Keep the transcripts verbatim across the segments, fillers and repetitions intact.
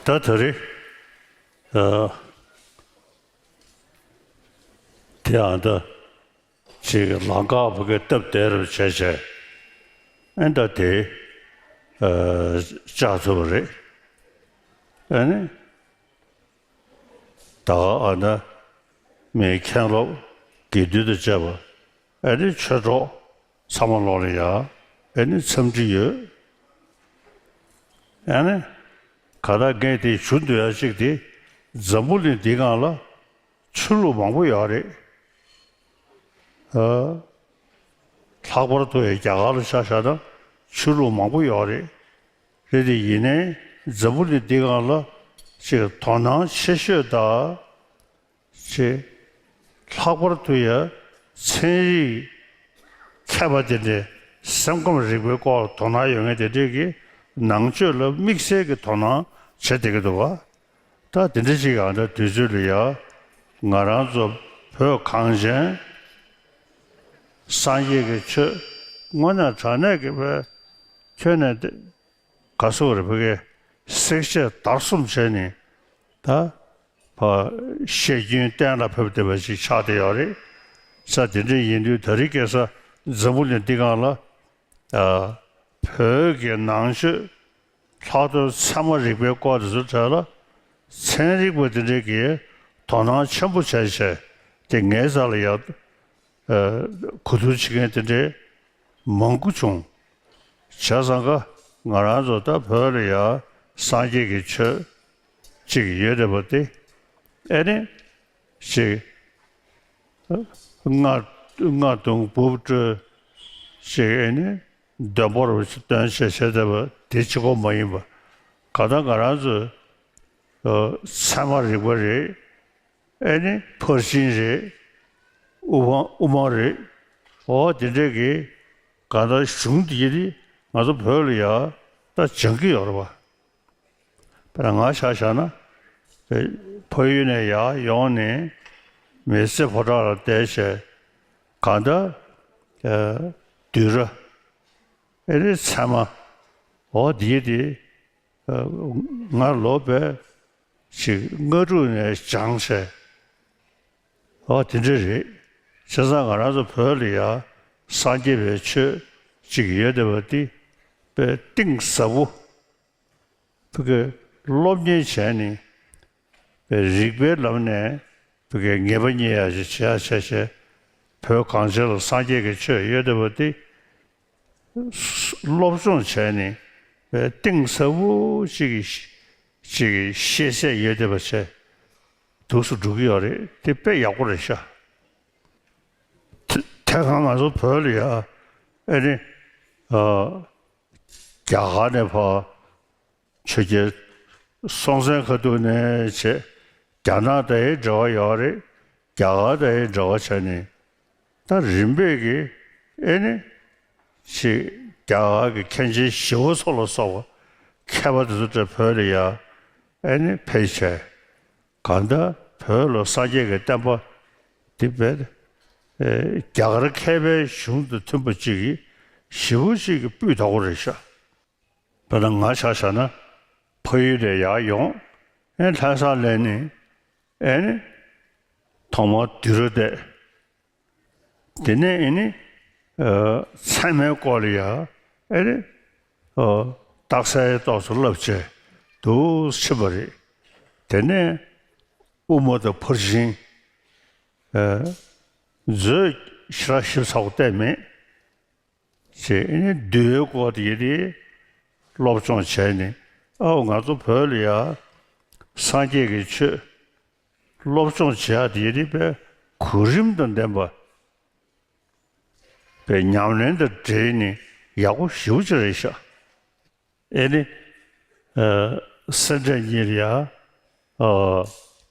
ད་ད་རེས། ཨ། དེ་ཡང་ད་ཅིག་ལམ་ཁ་བུ་གའི་སྟབས་བདེ་རུ་བྱས་བྱས། ཨེ་ད་དེ་ཨ་བཅག་ཐུབ་པ་རེད། ཨ་ནི་ད་ཨ་ན་མི་མཁན་སློབ་དགེ་འདུན་དང་བཅས་པ། ཨ་ནི་ཆོས་གྲོགས་ཚང་མ་ལོག་ལ་ཡ་ཨ་ནི་འཚམས་འདྲི་ཡོད། ཨ་ནི་ག་ད་ངས་དེ་ཞུ་འདོད་ཡ་གཅིག་དེ་འཛམ་བུ་གླིང་འདི་སྒང་ལ་ཆོས་ལུགས་མང་པོ་ཡོད་རེད། ཨ། ལྷག་པར་དུ་ཡང་རྒྱ་གར་ལ་ཆ་བཞག་ན་ཆོས་ལུགས་མང་པོ་ཡོད་རེད། རེད་དེ་ཡིན་ནའི་འཛམ་བུ་གླིང་འདི་སྒང་ལ་ཅིག་དོ་སྣང་ཆེ་ཤོས་དང་། ཅེས། ལྷག་པར་དུ་ཡང་ཚན་རིག་མཁས་པ་དེ་འདྲའི་སེམས་ཁམས་རིག་པའི་སྐོར་དོ་སྣང་ཡོད་མཁན་དེ་འདྲས་ཀྱིས་ནང་ཆོས་ལ་དམིགས་བསལ་གྱི་དོ་སྣང་བྱེད་བསྡད་ཀྱི་འདུག་བ། ད་དེ་འདྲ་ཞིག་ཡང་ད་དུས་ཚོད་ལ་ཡང་ང་རང་ཚོ་བོད་གངས་ཅན་སངས་རྒྱས་ཀྱི་ཆོས་དངོས་གནས་དྲང་གནས་ཀྱི་བོད་ཁྱོན་ནས་ག་སོག་རེ་བོད་ཀྱི་བསྲེག་བཅད་བརྡར་གསུམ་བྱས་ནས་ད། བ། བཤད་རྒྱུན་གཏན་ལ་ཕབ་བསྡད་པ་ཞིག་ཆགས་བསྡད་ཡོད་རེད། ས་དེ་འདྲ་ཡིན་དུས་ད་རེས་ཁ་སང་འཛམ་བུ་གླིང་འདི་སྒང་ལ། ཨ། བོད་ཀྱི་ནང་ཆོས་ལྷག་དོན་ཚད་མ་རིག་པའི་སྐོར་དེ་ཚོ་གྲས་ལ་ཚན་རིག་པ་དེ་འདྲས་ཀྱིས་དོ་སྣང་ཆེན་པོ་བྱས་བྱས་དེ་ངའི་རྩ་ལ་ཡ། ཨ། གོ་བསྡུར་བྱེད་མཁན་དེ་འདྲས་མང་པོ་བྱུང་། བྱས་ཙང་ཀ་ང་རང་ཚོ་ད་བོད་ལ་ཡ་སངས་རྒྱས་ཀྱི་ཆོས་ཅིག་ཡོད་བསྡད་པ་དེ་ཨེ་ནི་ཅིག་རྔ་རྔ་བརྡུང་འབུབ་དཀྲོལ་ཅིག་ཨེ་ནི་འདོན་པོ་རུ་སྟོན་བྱས་བྱས་བསྡད་པ་དེ་གཅིག་པོ་མ་ཡིན་པ། ག་ད་ང་རང་ཚོས་ཚད་མ་རིག་པ་རེད། ཨེ་ནི་ཕར་ཕྱིན་རེད། དབུ་མ་དབུ་མ་རེད། འོ་དེ་འདྲས་ཀྱི་གང་ལྟར་གཞུང་འདི་ནི་ང་ཚོ་བོད་ལ་ཡ་ད་སྦྱང་གི་ཡོད་རེད་བ། དཔེར་ན་ང་ཆ་བཞག་ན་ཕ་ཡུལ་ནས་ཡར་ཡོང་ནས་མི་ཚེ་ཕོ་བྲང་ལ་བསྡད་བྱས་གང་ལྟར་བསྡུས་གྲྭ་ཨེ་ནི་ཚད་མ་འོ་འདི་དེ། ང་ལོ་བས་ཅིག་ལྔ་དྲུག་ནས་སྦྱངས་བྱས། ཨོ་དེ་འདྲ་རེད། བྱས་ཙང་ང་རང་ཚོ་བོད་ལ་ཡ་སངས་རྒྱས་པའི་ཆོས་ཅིག་ཡོད་བསྡད་པ་འདི་དཔེ་གཏིང་ཟབ་པོ་ཕ་གི་སློབ་གཉེར་བྱས་ནས་དཔེ་རིག་པའི་ལམ་ནས་ཕ་གི་ངེས་པ་རྙེད་ཡ་ཞིག་བྱེད་ཡ་བྱས་བྱས་བོད་གངས་ཅན་ལ་སངས་རྒྱས་ཀྱི་ཆོས་ཡོད་བསྡད་པ་འདི། སློབ་སྦྱོང་བྱས་ནས་གཏིང་ཟབ་པོ་ཅིག་གི་ཅིག་གི་ཤེས་ཚད་ཡོད་བསྡད་པ་བྱས་འདུག་སེ་འགྲོ་གི་ཡོད་རེད། དེ་དཔེ་ཡག་པོ་རེད་ཤག་དེ་དེ་ག་ང་ཚོ་བོད་ལ་ཡ་ཨེ་ནི་ཨ། རྒྱ་གར་ནས་ཕར་ཆོས་རྒྱལ་སྲོང་བཙན་སྒམ་པོ་ནས་བྱས་རྒྱ་ནག་དང་ཡང་འབྲེལ་བ་ཡོད་རེད། རྒྱ་གར་དང་ཡང་འབྲེལ་བ་བྱས་ནས་ད་རིམ་པས་ཀྱིས་ཨེ་ནི་ཅིག་རྒྱ་གར་གྱི་མཁན་ཆེན་ཞི་བ་འཚོ་ལ་སོགས་པ་མཁས་པ་དེ་ཚོ་འདྲ་བོད་ལ་ཡ་ཨེ་ནི་ཕེབས་བྱས་གང་ལྟར་བོད་ལ་སངས་རྒྱས་ཀྱི་བསྟན་པ་འདི་བས་རྒྱ་གར་མཁས་པའི་གཞུང་དང་མཐུན་པ་ཅིག་གིས་ཞེ་པོ་ཅིག་གི་སྤུས་དག་པོ་རེད་ཤག་དཔེར་ན་ང་ཆ་བཞག་ན་ཕ་ཡུལ་ནས་ཡར་ཡོང་ཨེ་ལྷ་ས་སླེབས་ནས་ཨེ་ནི་ཐོག་མར་དུས་རབས་བསྡད། དེ་ནས་ཨེ་ནི་ཚད་མའི་སྐོར་ལ་ཡ་ཨེ་ནི་རྟགས་གསལ་ཏོག་ཙམ་བསླབ་བྱས་འདུག་ཕྱིན་པ་རེད། དེ་ནས་དབུ་མ་དང་ཕར་ཕྱིན་མཛོད་ཞེ་དྲག་ཞིབ་ཚགས་པོ་བལྟས་མེད། ཞེས་ཨེ་ནི་འདུལ་བའི་སྐོར་དེ་ཡི་དེ་སློབ་སྦྱོང་བྱས་ནས། ཨའོ་ང་ཚོ་བོད་ལ་ཡ་སངས་རྒྱས་ཀྱི་ཆོས་སློབ་སྦྱོང་བྱེད་ཡ་དེ་ཡི་དེ་དཔེ་གོ་རིམ་དང་ལྡན་པ། དཔེ་ཉམས་ལེན་དང་འབྲེལ་ནས་ཡག་པོ་ཞེ་པོ་ཅིག་རེད་ཤག་ཨེ་ནི། ཨ། སེ་འབྲས་གཉིས་ལ་ཡ། ཨ།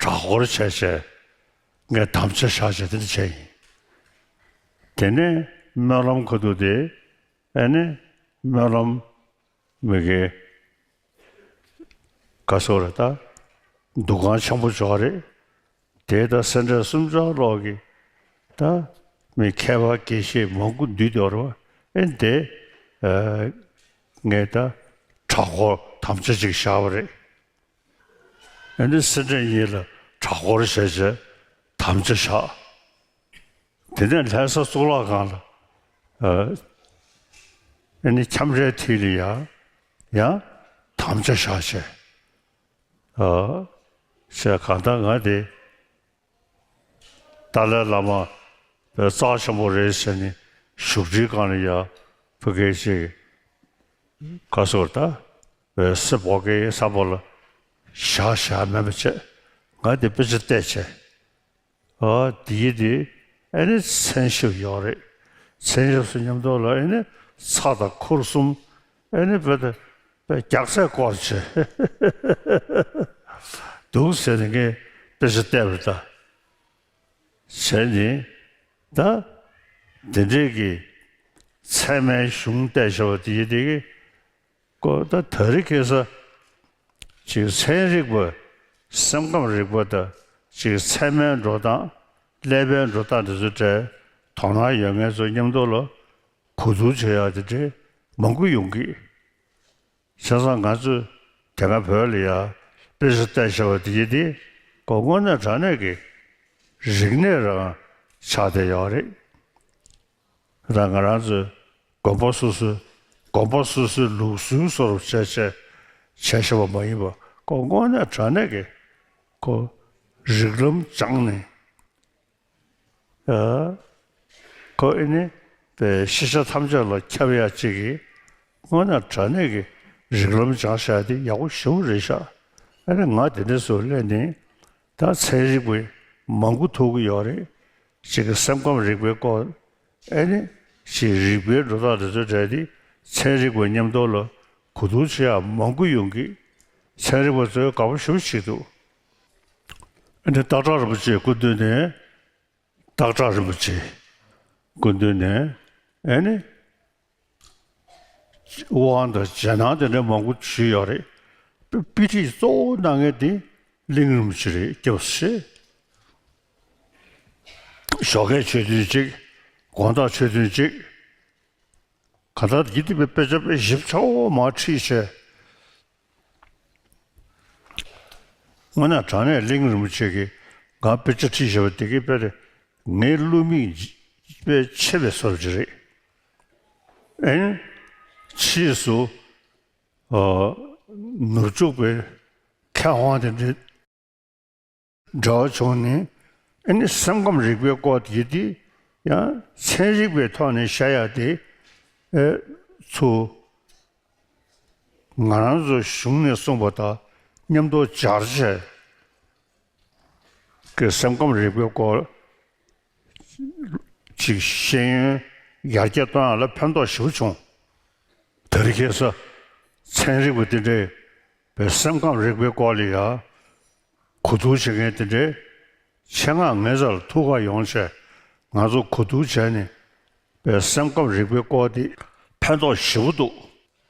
གྲྭ་སྐོར་བྱས་བྱས། ངས་དམ་བཅའ་བཞག་བྱས་དེ་འདྲ་བྱས་ཡིན། དེ་ནས་སྨོན་ལམ་ཁ་ཐུག་དེ། ཨེ་ནི། སྨོན་ལམ་མི་དགེ་ག་སོགས་རེད་ད། འདུ་ཁང་ཆེན་པོ་ཅིག་ཡོད་རེད། དེ་ད་སེ་འབྲས་གསུམ་ཆར་ལོག་གི་ད་མི་མཁས་པ་དགེ་བཤེས་མང་པོ་འདུས་བསྡད་ཡོད་རེད་བ། ཨེ་འདི། ཨ། ངས་ད་གྲྭ་སྐོར་དམ་བཅའ་ཅིག་བཞག་པ་རེད། ཨེ་འདི་སེ་འབྲས་གཉིས་ལ་གྲྭ་སྐོར་བྱས་བྱས་དམ་བཅའ་བཞག་དེ་ནས་ལྷ་ས་གཙུག་ལག་ཁང་ལ། ཨ། ཨེ་ནི་ཁྱམས་རའི་མཐིལ་ལ་ཡ། ཡང་དམ་བཅའ་བཞག་བྱས། ཨ། ཞེས་གང་ལྟར་ང་དེ་ཏཱ་ལའི་བླ་མ་བའི་རྩ་ཆེན་པོ་རེད་ཟེར་ནས་བཞུགས་ཁྲིའི་སྒང་ལ་ཡ་ཕ་གི་ཅིག་ག་སོགས་ད་བའི་སེ་བོ་ཀའི་ས་བོ་ལ་བཞག་བཞག་མེད་པ་བྱས། ང་དེ་དཔེ་ཆ་བལྟས་བྱས། ཨ། དེའི་དེ་ཨེ་ནི་མཚན་ཞབས་ཡོད་རེད། མཚན་ཞབས་སུ་མཉམ་དུ་ལ་ཨེ་ནི་ཚྭ་དང་ཁུར་གསུམ་ཨེ་ནི་བོད་དུ་རྒྱག་ཚད་སྐོར་བྱས་འདུག་ཟེར་ནས་ངས་དཔེ་ཆ་བལྟས་པ་རེད་ད། བྱས་ནས་ད་དེ་འདྲས་ཀྱི་ཚད་མའི་གཞུང་བལྟས་བྱས་པ་དེའི་དེ་གི་ཀོ་ད་དེ་རིང་ཁ་སང་ཅིག་ཚན་རིག་པ། སེམས་ཁམས་རིག་པ་དང་ཅིག་ཚད་མའི་འགྲོ་སྟངས། ཀླད་པའི་འགྲོ་སྟངས་དེ་ཚོ་འདྲ་དོ་སྣང་ཡོད་མཁན་ཚོ་མཉམ་དུ་ལ་གོ་བསྡུར་བྱེད་ཡག་དེ་འདྲ་མང་པོ་ཡོང་གི། བྱས་ཙང་ང་ཚོས་དེ་སྔ་བོད་ལ་ཡ་དཔེ་ཆ་བལྟས་བྱས་པ་དེ་ཡིན་དེ་ཀོ་དངོས་གནས་དྲང་གནས་ཀྱི་རིག་གནས་རང་ཆགས་བསྡད་ཡོད་རེད། ད་ང་རང་ཚོའི་དགོན་པ་སོ་སོའི་དགོན་པ་སོ་སོའི་ལུགས་སྲོལ་བཟོ་འདྲ་བྱས་བྱས་བྱས་བཞག་པ་མ་ཡིན་པ། ཁོ་དངོས་གནས་དྲང་གནས་ཀྱི་ཁོ་རིགས་ལམ་སྦྱངས་ནས། ཨ། ཁོ་ཨེ་ནི་པའི་ཤེས་བྱ་ཐམས་ཅད་ལ་ཁྱབ་ཡག་ཅིག་གི་དངོས་གནས་དྲང་གནས་ཀྱི་རིགས་ལམ་སྦྱངས་བཞག་དེ་ཡག་པོ་ཞེ་པོ་རེད་ཤག་ཨ་ནི་ང་དེ་འདྲ་བཟོ་སླེབས་ནས་ད་ཚན་རིག་པ་མང་པོ་ཐུག་གི་ཡོད་རེད། ཅིག་གི་སེམས་ཁམས་རིག་པའི་སྐོར། ཨེ་ནི་ཞེས་རིག་པའི་འགྲོ་སྟངས་དེ་ཚོ་འདྲ་དེ་ཚན་རིག་པ་མཉམ་དུ་ལ་གོ་བསྡུར་བྱེད་ཡག་མང་པོ་ཡོང་གི། ཚན་རིག་པ་ཚོས་དགའ་པོ་ཞེ་པོ་བྱེད་འདུག་ཨེ་ནི་སྟག་བྲག་རིན་པོ་ཆེའི་སྐུ་མདུན་ནས། སྟག་བྲག་རིན་པོ་ཆེའི་སྐུ་མདུན་ནས། ཨེ་ནི་དབང་དང་རྗེས་གནང་དེ་འདྲ་མང་པོ་ཞུས་ཡོད་རེད། དཔེ་དཔེ་ཁྲིད་གཙོ་བོ་གནང་མཁན་དེ་གླིང་རིན་པོ་ཆེ་རེད། སྐྱབས་སུ་མཆི། ཞོགས་ཀས་ཆོས་ཐུན་གཅིག་དགོང་དག་ཆོས་ཐུན་གཅིག་ག་ད་ཡིད་དུ་དཔེ་དཔེ་ཆ་དཔེ་ཞིབ་ཆ་བོ་མར་ཁྲིད་བྱས། དངོས་གནས་དྲང་གནས་གླིང་རིན་པོ་ཆེ་གིས་ང་དཔེ་ཆ་ཁྲིད་བཞག་པ་དེ་གིས་དཔེ་རེད། ངའི་བསླུ་མེད་དཔེ་ཆེ་བའི་བཟོ་འདྲ་ཅིག་རེད། ཨེ་ནི་ཕྱིས་སུ་ཨ་ནུབ་ཕྱོགས་པའི་མཁས་དབང་དེ་འདྲའི་འདྲ་བ་བྱུང་ནས། ཨེ་ནི་སེམས་ཁམས་རིག་པའི་སྐོར་དེ་དེ་ཡང་ཚན་རིག་པའི་ཐོག་ནས་བཤད་ཡ་དེ་ཨེ་ཚུར་ང་རང་ཚོ་གཞུང་ནས་གསུངས་པ་དང་མཉམ་དུ་སྦྱར་བྱས་ཀྱི་སེམས་ཁམས་རིག་པའི་སྐོར་ཅིག་ཤེས་ཡོན་ཡར་རྒྱས་གཏོང་ཡ་ལ་ཕན་ཐོགས་ཞེ་པོ་བྱུང་། དེ་རིང་ཁ་སང་ཚན་རིག་པ་དེ་འདྲས་པའི་སེམས་ཁམས་རིག་པའི་སྐོར་ལ་ཡ་གོ་བསྡུར་བྱེད་མཁན་དེ་འདྲས་ཆེད་མངགས་ངའི་རྩ་ལ་ཐུག་ག་ཡོང་བྱས་ང་ཚོ་གོ་བསྡུར་བྱས་ནས་པའི་སེམས་ཁམས་རིག་པའི་སྐོར་དེ་ཕན་ཐོགས་ཞེ་པོ་འདུག་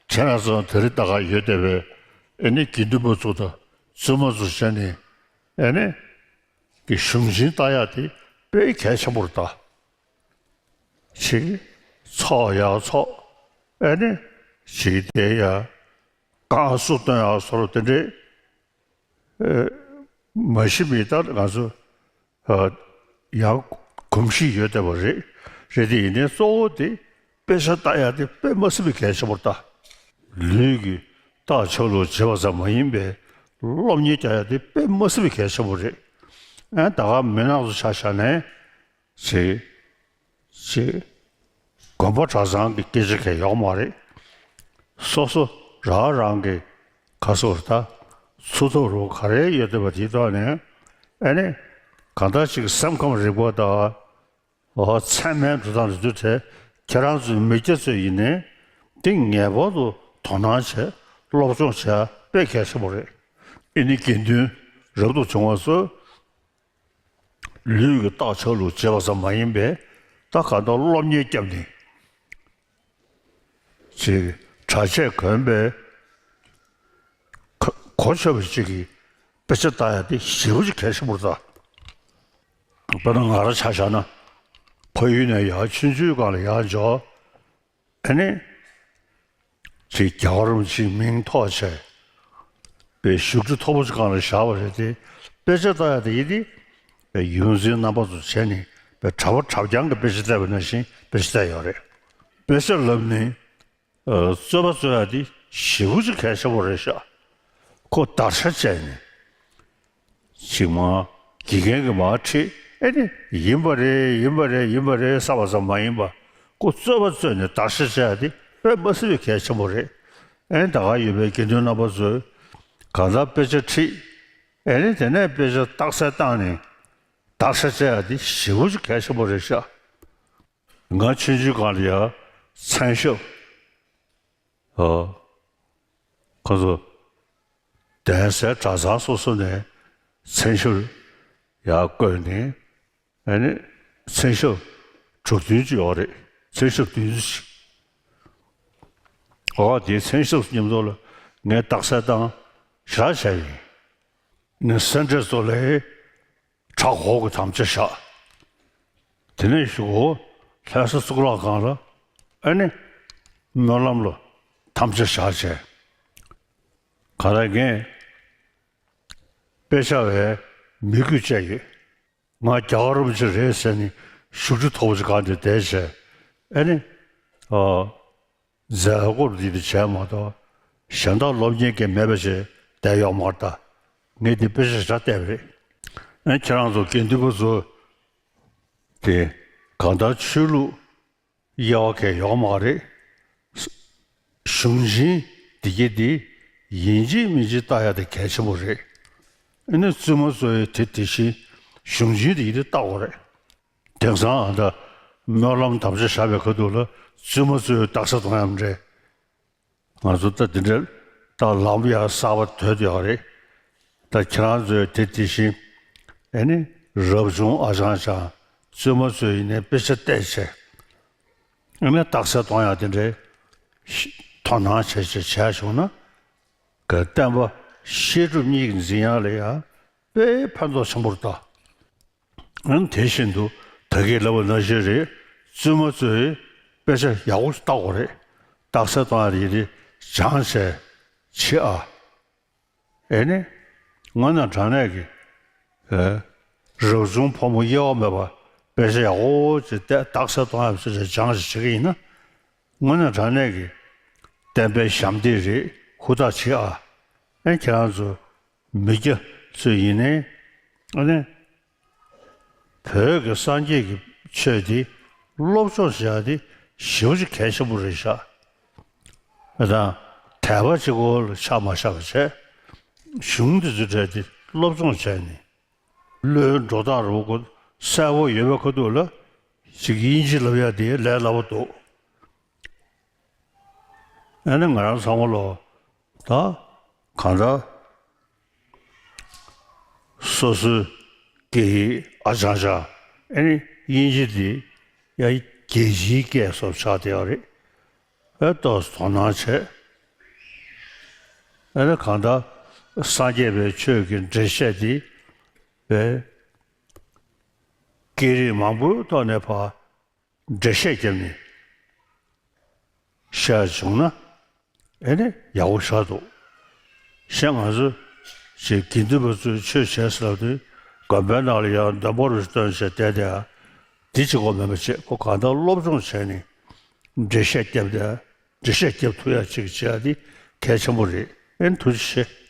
བྱས་ན་ཚང་དེ་རིང་ལྟ་ག་ཡོད་བསྡད་པའི་ཨེ་ནི་དགེ་འདུན་པ་ཚོ་དང་བཙུན་མ་ཚོ་བྱས་ནས་ཨེ་ནི་གི་གཞུང་ཆེན་ལྟ་ཡག་དེ་དཔེ་གལ་ཆེན་པོ་རེད་ད། ཅིག་ཚོགས་ཡག་ཚོགས། ཨེ་ནི་ཅིག་དེ་ཡ་བསྐང་གསོ་གཏོང་ཡག་བཟོ་འདྲ་དེ་འདྲས། ཨེ། མ་གཞི་མི་ལྟར་ང་ཚོ་ཨ་ཡག་གོམས་གཤིས་ཡོད་བསྡད་པ་རེད། རེད་དེ་ཡིན་ནའི་གཙོ་བོ་དེ་དཔེ་ཆ་ལྟ་ཡག་དེ་དཔེ་མ་སྲིད་པའི་གལ་ཆེན་པོ་རེད་ད། ལུས་ཀྱི་རྟགས་ཆ་ལུགས་བྱེད་པ་ཙམ་མ་ཡིན་པའི་སློབ་གཉེར་རྒྱག་ཡག་དེ་དཔེ་མ་སྲིད་པའི་གལ་ཆེན་པོ་རེད། ཨ་ད་ག་མི་ནག་ཚོ་ཆ་བཞག་ནས། ཅེས། ཅེས། དགོན་པ་གྲྭ་ཚང་གི་སྐད་ཆ་གང་ཡོད་མ་རེད། སོ་སོ་རང་རང་གི་ག་སོར་ད་ཚུགས་ཐུབ་རུ་ག་རེ་ཡོད་བསྡད་པ་དེའི་ཐོག་ནས་ཨ་ནི་གང་ལྟར་ཅིག་སེམས་ཁམས་རིག་པ་དང་། ཨོ་མཚན་སྨད་འགྲོ་སྟངས་རེད་འདུག་དེ་ཁྱེད་རང་ཚོའི་མི་སྐྱ་ཚོས་ཡིན་ནའི་འདི་ངེས་པར་དུ་དོ་སྣང་བྱས་སློབ་སྦྱོང་བྱས་དཔེ་གལ་ཆེན་པོ་རེད། ཨེ་ནི་དགེ་འདུན་རབ་ཏུ་བྱུང་བ་ཚོས་ལུས་ཀྱི་རྟགས་ཆགས་ལུགས་བྱེད་པ་ཙམ་མ་ཡིན་པས་ད་གང་ལྟར་སློབ་གཉེར་བརྒྱབ་ནས་ཅིག་གྲྭ་ཆས་གོན་པའི་གོ་གོ་ཆོད་པ་ཅིག་གིས་དཔེ་ཆ་ལྟ་ཡ་དེ་ཞེ་པོ་ཅིག་གལ་ཆེན་པོ་རེད་ད། དཔེར་ན་ང་རང་ཆ་བཞག་ན། ཕ་ཡུལ་ནས་ཡར་ཆུང་ཆུང་སྒང་ལ་ཡར་འབྱོར། ཨ་ནི། ཅིག་རྒྱལ་བ་རིན་པོ་ཆེའི་མིང་ཐོགས་བྱས། པའི་བཞུགས་ཁྲི་མཐོ་པོ་ཅིག་སྒང་ལ་བཞག་པ་རེད་དེ། དཔེ་ཆ་ལྟ་ཡ་དེ་ཡིན་ཏེ། པའི་ཡོངས་འཛིན་རྣམ་པ་ཚོ་བྱས་ནས་པའི་གྲྭ་པ་གྲྭ་རྐྱང་གི་དཔེ་ཆ་བལྟས་པ་ནང་བཞིན་དཔེ་ཆ་བལྟས་ཡོད་རེད། དཔེ་ཆ་ལབ་ནས། རྩོད་པ་རྩོད་ཡ་དེ་ཞེ་པོ་ཅིག་གལ་ཆེན་པོ་རེད་ཤག་ཁོ་བརྡར་ཤ་བཅད་ནས། ཅིག་མ། དགེ་རྒན་གྱིས་མར་ཁྲིད་ཨེ་ནི་ཡིན་པ་རེད་ཡིན་པ་རེད་ཡིན་པ་རེད་བསམ་པ་ཙམ་མ་ཡིན་པ། ཁོ་རྩོད་པ་རྩོད་ནས་བརྡར་ཤ་བཅད་ཡ་དེ་དཔེ་མ་སྲིད་པའི་གལ་ཆེན་པོ་རེད། ཨེ་ནི་ད་ག་ཡོད་པའི་དགེ་འདུན་རྣམ་པ་ཚོས་གང་ལྟར་དཔེ་ཆ་ཁྲིད་ཨེ་ནི་དེ་ནས་དཔེ་ཆ་རྟགས་གསལ་བཏང་ནས་བརྡར་ཤ་བཅད་ཡ་དེ་ཞེ་པོ་ཅིག་གལ་ཆེན་པོ་རེད་ཤག་ང་ཆུང་ཆུང་སྒང་ལ་ཡ་མཚན་ཞབས། ཨོ། ཁོ་ཚོ་གདན་སའི་གྲྭ་ཚང་སོ་སོ་ནས་མཚན་ཞབས་ཡར་བསྐོས་ནས་ཨ་ནི་མཚན་ཞབས་དྲུག་བདུན་ཅིག་ཡོད་རེད། མཚན་ཞབས་བདུན་ཅིག་ཨོ་དེའི་མཚན་ཞབས་མཉམ་དུ་ལ་ངས་རྟགས་གསལ་བཏང་བཞག་བྱས་ཡིན། ནི་སེ་འབྲས་ཚོ་ལས། ཁྲག་འཁོར་གྱི་དམ་བཅའ་བཞག་དེ་ནས་གཞུག་གུ་ལྷ་ས་གཙུག་ལག་ཁང་ལ་ཨ་ནི་སྨོན་ལམ་ལ་དམ་བཅའ་བཞག་བྱས། ག་རེ་ངས་དཔེ་ཆ་བའི་མི་གུས་བཅས་ཡོད། ང་རྒྱལ་བ་རིན་པོ་ཆེ་རེད་ཟེར་ནས་བཞུགས་ཁྲི་མཐོ་པོ་ཞིག་སྒང་དེ་བསྡད་བྱས་ཨ་ནི། ཨ། མཛད་སྒོར་འདི་འདི་བྱས་མ་གཏོགས་གཞན་དག་སློབ་གཉེར་གྱི་མེད་པ་ཞིག་བསྡད་ཡོད་མ་རེད་ད། ངས་འདི་དཔེ་ཆ་ཞིག་བལྟས་པ་རེད། ཨ་ཁྱེད་རང་ཚོ་དགེ་འདུན་པ་ཚོ་དེ་གང་ལྟར་ཆོས་ལུགས་དབྱེ་བ་གང་ཡོད་མ་རེད། གཞུང་ཆེན་འདི་གྱད་འདི་ཡིན་གཅིག་མིན་གཅིག་བལྟ་ཡ་དེ་གལ་ཆེན་པོ་རེད། ཨ་ནི་བཙུན་མ་ཚོ་ཡི་དེ་དེ་བཞིན་གཞུང་ཆེན་འདི་གྱད་འདི་བལྟ་དགོས་རེད། དེང་སང་ཨ་ད་སྨོན་ལམ་དམ་བཅའ་བཞག་པའི་ཁ་ཐུག་ལ་བཙུན་མ་ཚོས་རྟགས་གསལ་གཏོང་ཡག་འདྲ། ང་ཚོ་ད་འདི་འདྲ་ད་ལམ་ཡང་གསར་པ་དོད་ཡོད་རེད། ད་ཁྱེད་རང་ཚོས་དེ་དེ་བཞིན་ཨ་ནི་རབ་བྱུང་ཨ་ཅང་ཅང་བཙུན་མ་ཚོས་ཡིན་ནའི་དཔེ་ཆ་བལྟས་བྱས་ཨ་ནི་རྟགས་གསལ་གཏོང་ཡག་དེ་འདྲའི་དོ་སྣང་བྱས་བྱས་བྱས་བྱུང་ན་ག་བསྟན་པ་བཤད་སྒྲུབ་གཉིས་ཀྱི་འཛིན་ཡག་ལ་ཡང་དཔེ་ཕན་ཐོགས་ཆེན་པོ་རེད་ད། ཨང་དེ་བཞིན་དུ་ད་གིན་ལབ་པ་ནང་བཞིན་རེད། བཙུན་མ་ཚོས་དཔེ་ཆ་ཡག་པོ་ཞིག་ལྟ་དགོས་རེད། རྟགས་གསལ་གཏོང་ཡག་དེ་སྦྱངས་བྱས་བྱེད་ཨ། ཨེ་ནི། དངོས་གནས་དྲང་གནས་ཀྱི། ཨེ། རབ་བྱུང་ཕོ་མོ་དབྱེ་བ་མེད་པ་དཔེ་ཆ་ཡག་པོ་ཅིག་བལྟས་རྟགས་གསལ་གཏོང་ཡག་ཅིག་སྦྱངས་ཅིག་བྱེད་ཀྱི་ཡིན་ན། དངོས་གནས་དྲང་གནས་ཀྱི་བསྟན་པའི་ཞབས་འདེགས་རེད། ཧུར་ཐག་བྱེད་ཨ། ཨེ་ཁྱེད་རང་ཚོ་མི་སྐྱ་ཚོས་ཡིན་ནའི་ཨ་ནི་བོད་ཀྱི་སངས་རྒྱས་ཀྱི་ཆོས་འདི་སློབ་སྦྱོང་བྱེད་ཡག་འདི་ཞེ་པོ་ཅིག་གལ་ཆེན་པོ་རེད་ཤག་ཨ་དང་དད་པ་གཅིག་པོ་ལ་ཆ་མ་བཞག་པ་བྱས་གཞུང་འདི་ཚོའི་གྲས་འདི་སློབ་སྦྱོང་བྱས་ནས་བློའི་འགྲོ་སྟངས་རུ་ཁོ་གསལ་པོ་ཡོད་པའི་ཁ་ཐུག་ལ་ཅིག་དབྱིན་ཇི་ལབ་ཡག་འདི་ལས་སླ་པོ་འདུག་ཨ་ནི་ང་རང་ཚང་མ་ལོ་ད་གང་ལྟར་སོ་སོའི་སྐད་ཡིག་ཨ་ཅང་ཅང་ཨ་ནི་དབྱིན་ཇི་འདི་ཡ་རྒྱལ་སྤྱིའི་སྐད་སོགས་ཆགས་བསྡད་ཡོད་རེད། ཨ་ཏོག་ཙམ་དོ་སྣང་བྱས། ཨ་ནི་གང་ལྟར་སངས་རྒྱས་པའི་ཆོས་ཀྱི་འགྲེལ་བཤད་འདི་བས་སྐད་རིགས་མང་པོའི་ཐོག་ནས་ཕར་འགྲེལ་བཤད་བརྒྱབ་ནས་བཤད་བྱུང་ན་ཨེ་ནི་ཡག་པོ་ཞེ་དྲག་འདུག་གཞན་ང་ཚོ་ཞིག་དགེ་འདུན་པ་ཚོས་ཆོས་བྱས་ཟེར་ལབ་དུས་དགོན་པའི་ནང་ལ་ཡང་འདོན་པོ་རུ་སྟོན་བྱས་བསྡད་དེ་འདི་གཅིག་པོ་མིན་པ་བྱས་ཁོ་གང་ལྟར་སློབ་སྦྱོང་བྱས་ནས་འགྲེལ་བཤད་བརྒྱབ་དེ་འགྲེལ་བཤད་བརྒྱབ་ཐུབ་ཡག་ཅིག་བྱེད་ཡག་འདི་གལ་ཆེན་པོ་རེད། ཨེ་ནི་ཐུགས་རྗེ་ཆེ།